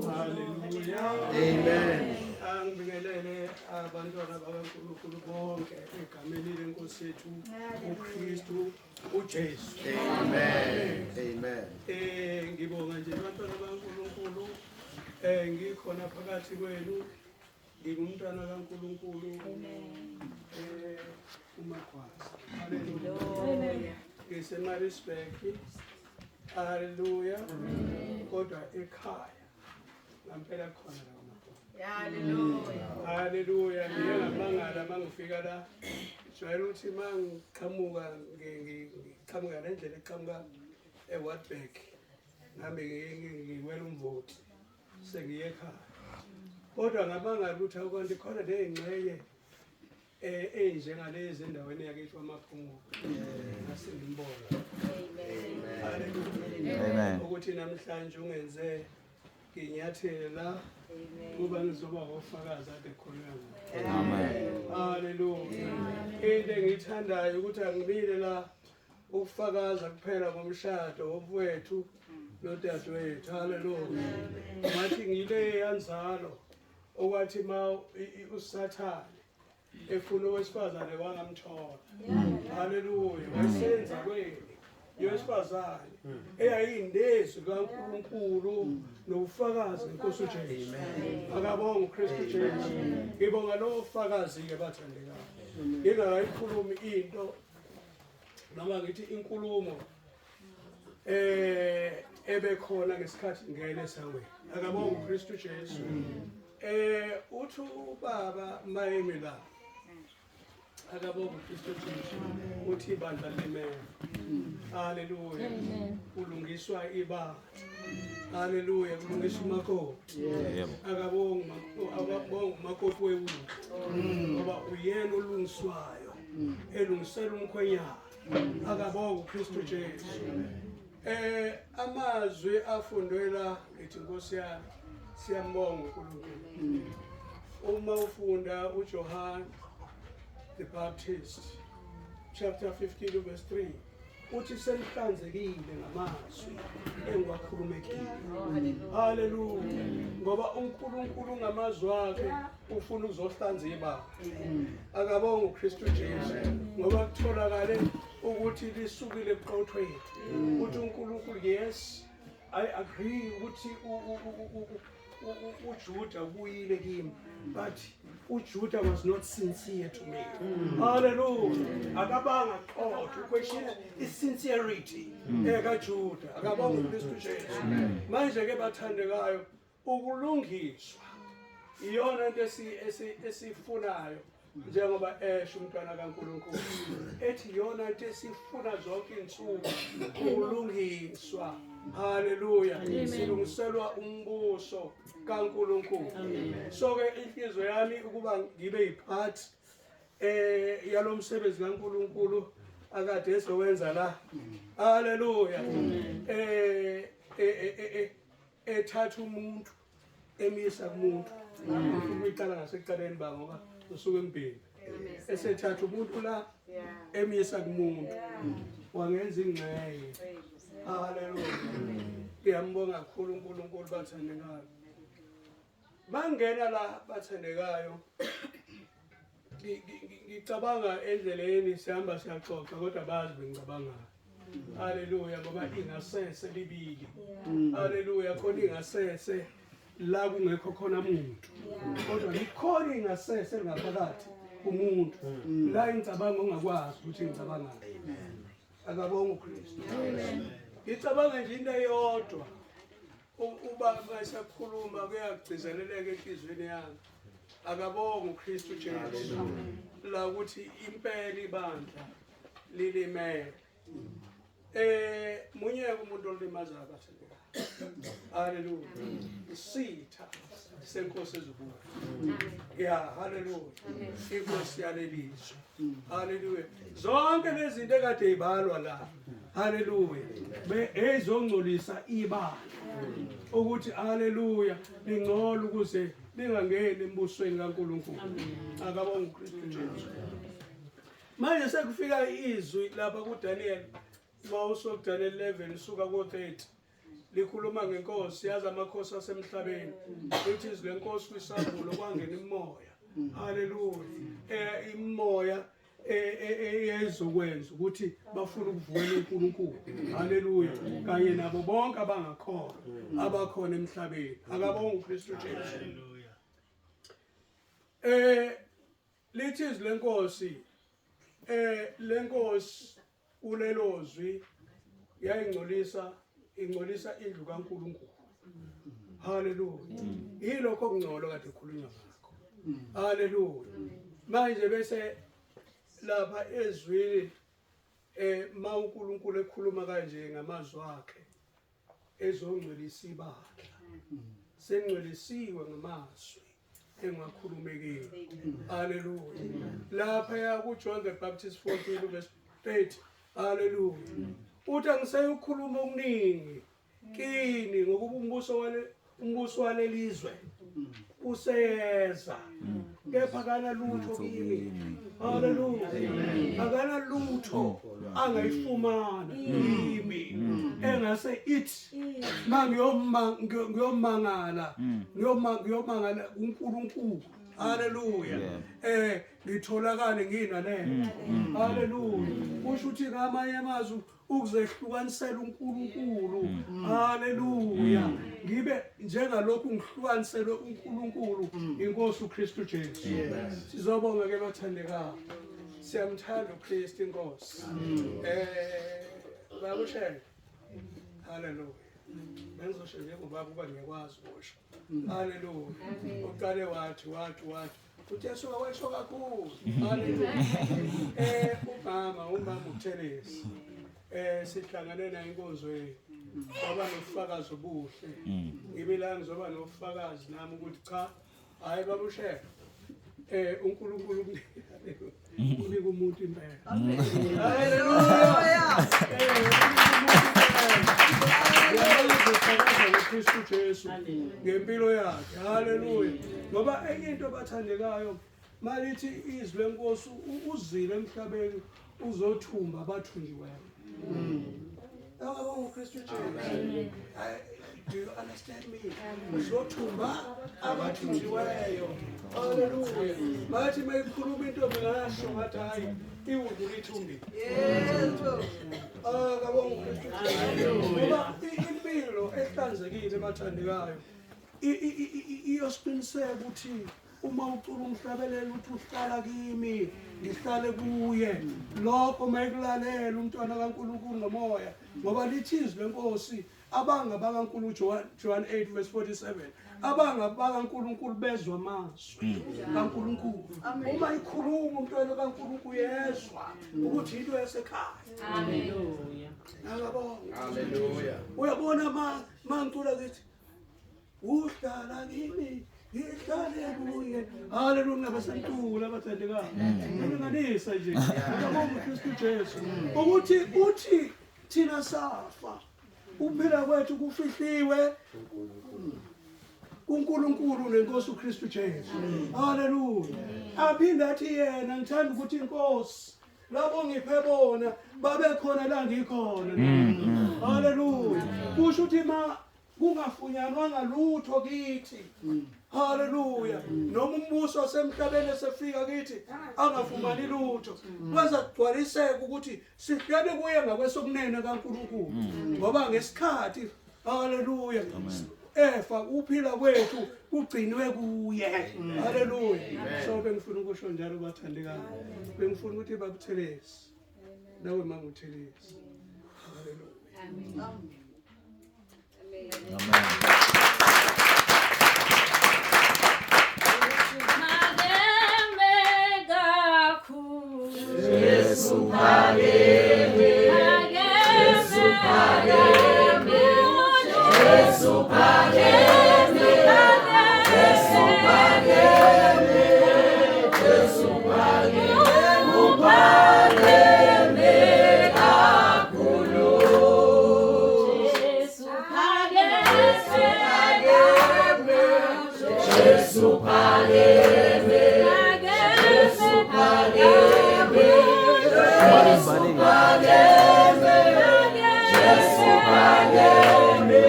Hallelujah. Amen. Angibingelele abantwana bakaNkulunkulu bonke egameni lenkosi yethu uKristu uJesu. Amen. Amen. Ngibonga nje abantwana bakaNkulunkulu ngikhona phakathi kwenu, ngingumntwana kaNkulunkulu. UMagwaza. Hallelujah. NgiseMaritzburg. Hallelujah. Kodwa ekhaya ngampela khona la kwaMagwaza. Hallelujah. Hallelujah. Ngiye ngamangala mangifika la. Jwayele ukuthi mangiqhamuka ngiqhamuka nendlela eqhamuka eWartburg. Nami ngiwela uMvoti. Sengiye ekhaya. Kodwa ngamangala ukuthi awukanti khona ley'ngxenye ey'njengalezi endaweni yakithi kwaMaphumulo. Ngase ngimbonga. Hallelujah. Amen. Ukuthi namhlanje ungenze nginyathele la kuba ngizoba ofakazi ade khulunywa ngawo. Amen. Hallelujah. Into engiyithandayo ukuthi angimile la ukufakaza kuphela ngomshado womfowethu nodadewethu. Hallelujah. Ngathi ngile yanzalo okwathi ma uSathane efuna owesifazane wangamthola. Hallelujah. Wayesenza kwenu yowesifazane eyayindezwi kaNkulunkulu nobufakazi ngenkosi uJesu. Akabonga uKristu Jesu. Ngibonga lowo fakazi-ke bathandekayo. Ngingakayikhulumi into noma ngithi inkulumo ebekhona ngesikhathi ngene esangweni. Akabonga uKristu Jesu. Uthi ubaba mayemi la. Akabonga uKristu Jesu. Uthi ibandla limele. Hallelujah. Kulungiswa ibandla. Hallelujah. Kulungiswa umakoti. Yebo. Akabonga akabonga umakoti wewulu. Ngoba uyena olungiswayo. Elungisela umkhwenyana. Akabonga uKristu Jesu. Amazwi afundwe la ngithi Nkosi yami siyambonga uNkulunkulu. Uma ufunda uJohn the Baptist chapter 15 verse 3 uthi senihlanzekile ngamazwi engiwakhulume kini. Hallelujah. Ngoba uNkulunkulu ngamazwi akhe ufuna uzohlanza ibandla. Akabonga uKristu Jesu ngoba kutholakale ukuthi lisukile ebuqothweni. Uthi uNkulunkulu yes, I agree ukuthi uJuda ubuyile kimi, but uJuda was not sincere to me. Hallelujah. Akabanga qotho, question is sincerity ekaJuda. Akabonga uKristu Jesu. Manje ke bathandekayo, ukulungiswa iyona into esifunayo njengoba esho umntwana kaNkulunkulu ethi iyona into esifuna zonke insuku, ukulungiswa. Haleluya. Silungiselwa umbuso kaNkulunkulu. So ke inhliziyo yami ukuba ngibe yipart yalomsebenzi kaNkulunkulu akade ezowenza la. Haleluya. Ethatha umuntu emisa kumuntu. Ufuna ukuyiqala ngasekuqaleni ba ngoba usuke embheki. Esethatha umuntu la emisa kumuntu. Wangenza ingxenye. Haleluya. Ngiyambonga kakhulu uNkulunkulu bathandekayo. Bangena la bathandekayo. Ngicabanga endleleni sihamba siyaxoxa kodwa bazi bengicabanga. Haleluya, ngoba ingasese libili. Haleluya, khona ingasese la kungekho khona umuntu. Kodwa likhona ingasese ngaphakathi kumuntu. La ngicabanga ongakwazi ukuthi ngicabanga. Akabonga uKristu. Ngicabanga nje into eyodwa. Ubaba esakhuluma kuyagcizeleleka enhliziyweni yami. Akabonga uKristu Jesu. La ukuthi impela ibandla lilimele. Munye umuntu olimaza abathandekayo. Haleluya. Isitha Senkosi ezobuya. Ya, haleluya. Inkosi yalelizwe. Haleluya. Zonke lezi zinto ekade ibalwa la. Haleluya. Be ezongcolisa ibala. Ukuthi haleluya lingcola ukuze lingangeni embusweni kaNkulunkulu. Akabonga uKristu Jesu. Manje sekufika izwi lapha kuDaniel mawusokuDaniel 11 usuka ko-30 likhuluma ngenkosi yazi amakhosi asemhlabeni lithi izwi lenkosi kwisambulo kwangena imimoya haleluya imimoya eyezokwenza ukuthi bafuna ukuvukela uNkulunkulu haleluya kanye nabo bonke abangakholwa abakhona emhlabeni akabonga uKristu Jesu. Lithi izwi lenkosi lenkosi kulelozwi yayingcolisa ingcolisa indlu kaNkulunkulu. Haleluya. Yilokho okungcolo kade khulunywa ngakho. Haleluya. Manje bese lapha ezwini ma uNkulunkulu ekhuluma kanje ngamazwi akhe ezongcwelisa ibandla sengcwelisiwe ngamazwi engakhulumekile. Haleluya. Lapha ya ku John the Baptist 14 verse 30. Haleluya. Uthi angisayukhuluma okuningi kini ngokuba umbuso walelizwe useyeza kepha kana lutho kimi. Haleluya. Akana lutho angayifumana kimi engase ithi mangiyomangala ngiyomangala uNkulunkulu. Haleluya. Ngitholakale nginalento. Haleluya. Kusho ukuthi ngamanye amazwi ukuzehlukanisela uNkulunkulu. Haleluya. Ngibe njengalokhu ngihlukaniselwe uNkulunkulu inkosi uKristu Jesu. Sizobonga ke bathandekayo. Siyamthanda uKristu inkosi. Babushele. Haleluya. Bengizosho njengobaba uba ngiyakwazi ukusho. Haleluya. Uqale wathi uJesu wawesho kakhulu. Haleluya. Umama uThelesi. Sihlangane naye inkonzweni. Waba nobufakazi obuhle. Ngibe la ngizoba nobufakazi nami ukuthi cha hayi babushele. uNkulunkulu unika umuntu impela. Haleluya. UKristu Jesu ngempilo yakhe. Haleluya. Ngoba enye into abathandekayo malithi izwi lenkosi uzile emhlabeni uzothumba abathunjiweyo. UKristu Jesu. Do you understand me? Uzothumba abathunjiweyo. Haleluya. Bathi mayikhuluma into ngasho ngathi hayi iwuku lithumbi. Yebo. Akabonga uKristu Jesu. Ngoba impilo ehlanzekile bathandekayo iyosiqiniseka ukuthi uma ucula umhlabelelo uthi uhlala kimi ngihlale kuye lokho mayikulalela umntwana kaNkulunkulu ngomoya ngoba lithi izwi lenkosi abanga bakaNkulunkulu John 8 verse 47 abanga bakaNkulunkulu bezwa amazwi kaNkulunkulu. Uma ikhuluma umntwana kaNkulunkulu yezwa ukuthi into yasekhaya. Haleluya. Ngiyabonga. Haleluya. Uyabona mangicula kithi uhlala kimi ngihlale kuye. Haleluya. Ngabasentula abathandekayo ngilinganisa nje ngiyabonga uKristu Jesu ukuthi uthi thina safa ukuphila kwethu kufihliwe kuNkulunkulu nenkosi uKristu Jesu. Haleluya. Aphinde athi yena ngithanda ukuthi inkosi labo ngiphe bona babe khona la ngikhona. Haleluya. Kusho ukuthi ma kungafunyanwanga lutho kithi. Haleluya. Noma umbuso wasemhlabeni esefika kithi angafumani lutho kwenza kugcwaliseke ukuthi sihlele kuye ngakwesokunene kaNkulunkulu ngoba ngesikhathi haleluya efa uphila kwethu kugcinwe kuye. Haleluya. So bengifuna ukusho njalo bathandekayo bengifuna ukuthi babuthelezi nawe mama uthelezi. Haleluya. Amen. Amen. Jesu phakeme, Jesu phakeme, Jesu phakeme, Jesu Jesu phakeme, Jesu phakeme, Jesu phakeme, Jesu phakeme,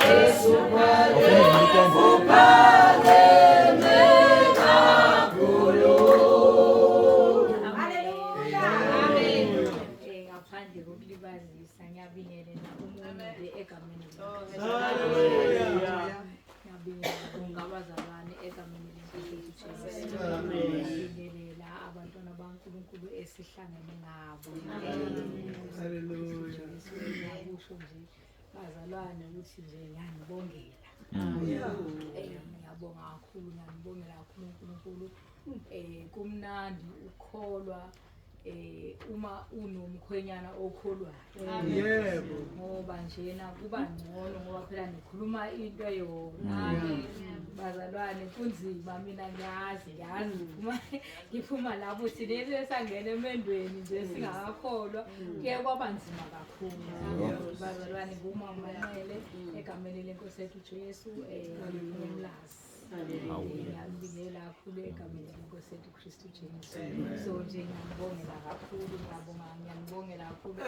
Jesu phakeme, uphakeme kakhulu. Hallelujah. Amen. Ngaphandle kokulibazisa ngiyabingelela umuntu nje egameni likaJesu. Hallelujah. Ngiyabingelela bonke abazalwane egameni lenkosi yethu Jesu. Ngiyabingelela abantwana baNkulunkulu esihlangene ngabo. Hallelujah. Jesu ngiyakusho nje bazalwane ukuthi nje ngiyanibongela. Ngiyabonga kakhulu, ngiyanibongela kakhulu uNkulunkulu. Kumnandi ukukholwa uma unomkhwenyana okholwayo. Yebo. Ngoba njena kuba ngcono ngoba phela nikhuluma into eyodwa. Bazalwane kunzima, mina ngiyazi ngiphuma lapho thina esangena emendweni nje singakakholwa, kuye kwaba nzima kakhulu. Bazalwane ngumama Manqele egameni lenkosi yethu Jesu, ngumlazi. Ngiyabingelela kakhulu egameni lenkosi yethu Kristu Jesu. So nje ngiyabongela kakhulu, ngiyabonga, ngiyabongela kakhulu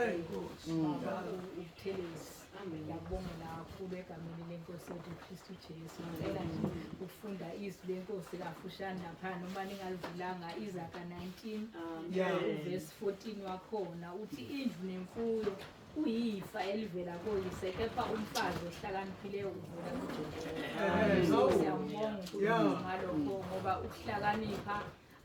baba uButhelezi. Ngiyabongela kakhulu egameni lenkosi yethu Kristu Jesu. Ngicela nje ukufunda izwi lenkosi kafushane lapha noma ningalivulanga, Izaga 19 verse 14 wakhona uthi indlu nemfuyo kuyifa elivela koyise, kepha umfazi ohlakaniphileyo uvela kuJehova. So siyambonga uNkulunkulu ngalokho, ngoba ukuhlakanipha,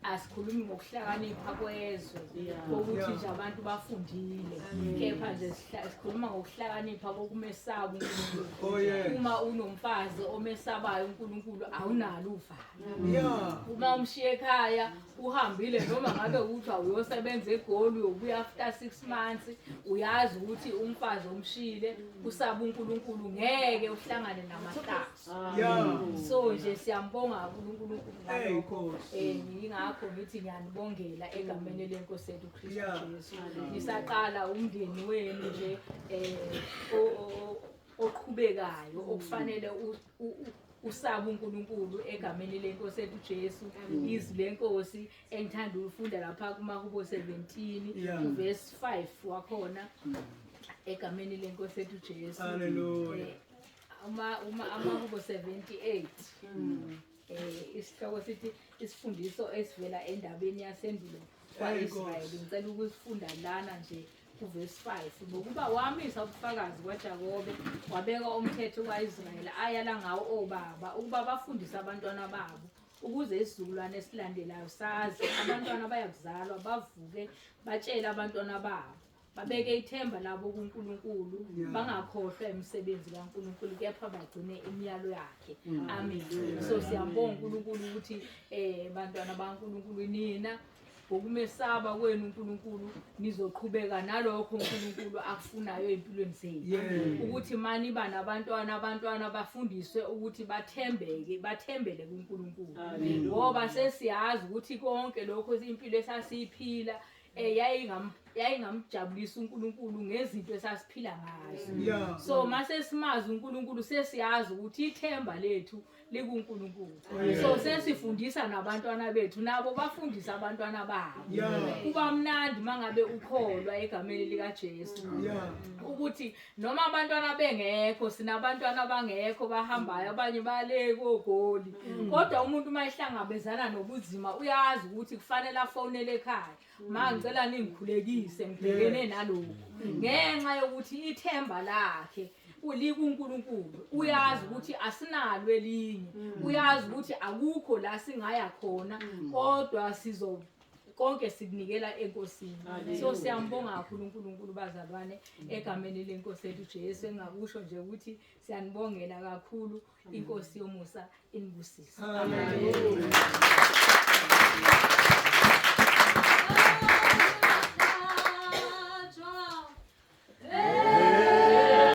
asikhulumi ngokuhlakanipha kwezwe kokuthi nje abantu bafundile, kepha nje sikhuluma ngokuhlakanipha kokumesaba uNkulunkulu. Oh yes. Uma unomfazi omesabayo uNkulunkulu, awunalo uvalo. Uma umshiye ekhaya uhambile, noma ngabe ukuthi awuyosebenza eGoli, uyobuya after 6 months, uyazi ukuthi umfazi omshiyile usaba uNkulunkulu, ngeke uhlangane namahlazo. So nje siyambonga uNkulunkulu Hey ngalokho. Nkosi. Yingakho ngithi ngiyanibongela egameni lenkosi yethu Kristu Jesu. Nisaqala umndeni wenu nje oqhubekayo okufanele usabe uNkulunkulu egameni lenkosi yethu Jesu. Izwi lenkosi engithanda ukufunda lapha kumahubo 17 verse 5 wakhona egameni lenkosi yethu Jesu. Hallelujah. Uma amahubo 78 isihloko sithi isifundiso esivela endabeni yasendulo kwaIsrayeli. Ngicela ukusifunda lana nje kuverse 5. Ngokuba wamisa ubufakazi kwaJakobe, wabeka umthetho kwaIsrayeli ayala ngawo obaba ukuba bafundise abantwana babo, ukuze isizukulwane esilandelayo sazi. Abantwana bayakuzalwa bavuke batshele abantwana babo, babeke ithemba labo kuNkulunkulu, bangakhohlwa imisebenzi kaNkulunkulu, kepha bagcine imiyalo yakhe. Amen. So siyabonga uNkulunkulu ukuthi bantwana baNkulunkulu nina ngokumesaba kwenu uNkulunkulu nizoqhubeka nalokho uNkulunkulu akufunayo empilweni zenu. Ukuthi mani ba nabantwana, abantwana bafundiswe ukuthi bathembeke, bathembele kuNkulunkulu. Ngoba sesiyazi ukuthi konke lokho impilo esasiyiphila yayingamjabulisa uNkulunkulu ngezinto esasiphila ngazo. So mase simazi uNkulunkulu sesiyazi ukuthi ithemba lethu likuNkulunkulu. So sesifundisa nabantwana bethu, nabo bafundisa abantwana babo. Kuba mnandi mangabe ukholwa egameni lika Jesu. Ukuthi noma abantwana bengekho, sinabantwana abangekho bahambayo, abanye bale koGoli. Kodwa umuntu uma ehlangabezana nobunzima uyazi ukuthi kufanele afonele ekhaya. Ma ngicela ningikhulekise ngibhekene nalokhu. Ngenxa yokuthi ithemba lakhe likuNkulunkulu, uyazi ukuthi asinalo elinye, uyazi ukuthi akukho la singaya khona, kodwa sizo konke sikunikela enkosini. So siyambonga kakhulu uNkulunkulu bazalwane egameni lenkosi yethu Jesu. Engakusho nje ukuthi siyanibongela kakhulu, inkosi yomusa inibusise. Hallelujah.